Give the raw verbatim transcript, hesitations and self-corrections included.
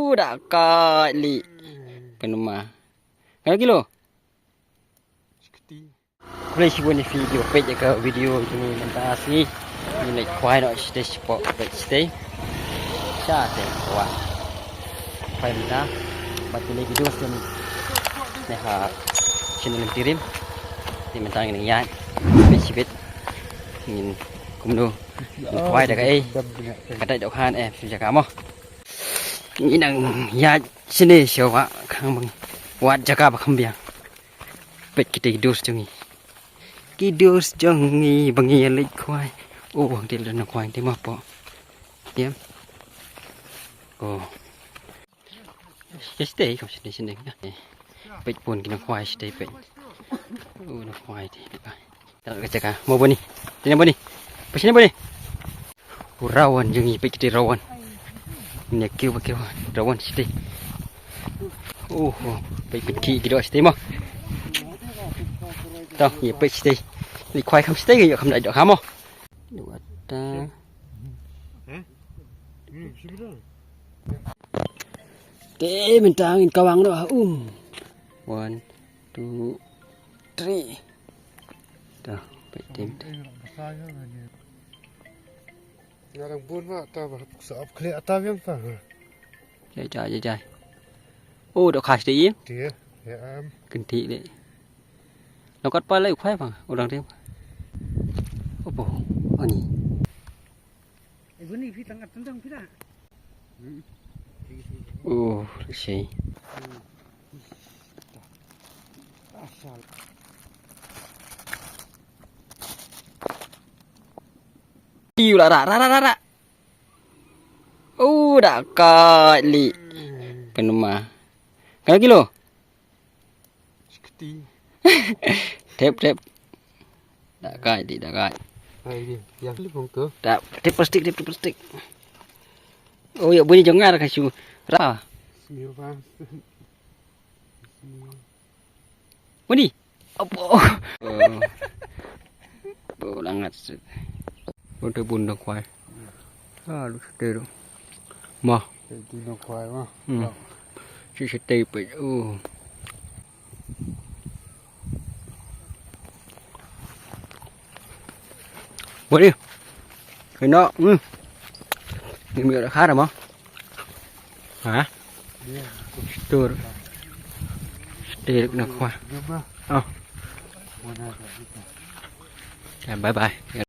Udah ka li. Penuma. Kano kilo? Khublei shibun ïa phi kiba peit ïa ka video jong ngi mynta ka sngi. Ngi leit khwai noh shatei shapoh, peit shatei. Shatei khwai. Khwai mynta. Bad ngi leit video shatei ne ha channel Lynti Rim. Te mynta ngin ïaid. Peit shibit. Ngin kumno. Ngin khwai da kaei. Ka dei dohkhan eh shu jaka mo. Ngi nang ïaid shane sha wah khang bang. Wad jaka ba kham biang. Peit kita ki dos jong ngi. Ki dos jong ngi ba ngi ïa leit khwai. Oh, hangtei la nang khwai hangtei ma po. Tiam. Oh. Shatei kam shatei shatei. Peit pun ki nang khwai shatei peit. Oh, nang khwai te. Ka jaka mo bani. Sini bani. Pas sini bani. Rawan jong ngi peit kita rawan. Ni kiew ba kiew rawan shatei. Oh, oh, peit peit ki kido shatei mo. Tau, ïa peit shatei. Ni khwai kham shatei ïa kham dai doh kham mo. Ni wata. Te mynta ngin kawang doh ha um. One, two, three. Tau, peit tim. Nga dang bun ma ta ba sa ap khle ata biang ta. Jai jai jai jai. Oh, doh khas te im. Te ya am. Kynti le. Long kat pa le u khwai bang, u dang te. Opo, ani. Eh, buni phi tang at tang phi da. Oh, sei. Asal. Iu la ra ra ra ra ra. Oh, da ka li. Penuma. Kano kilo? Seketi. Tep tep. Da ka di da ka. Ai di. Ya kli bong tu. Da tep plastik tep plastik. Oh, ya buni jong nga ka shu. Ra. Sini bang. Buni. Apo. Oh. Oh, langat. Bun tu bun dong kwai. Ah, lu shatei tu. Ma. Shatei dong kwai ma. Hmm. Shatei shatei peit. Oh. Buni. Kena. Hmm. Ni mi ada khara ma. Ha? Stur. Stur na khwa. Oh. Ya, bye bye.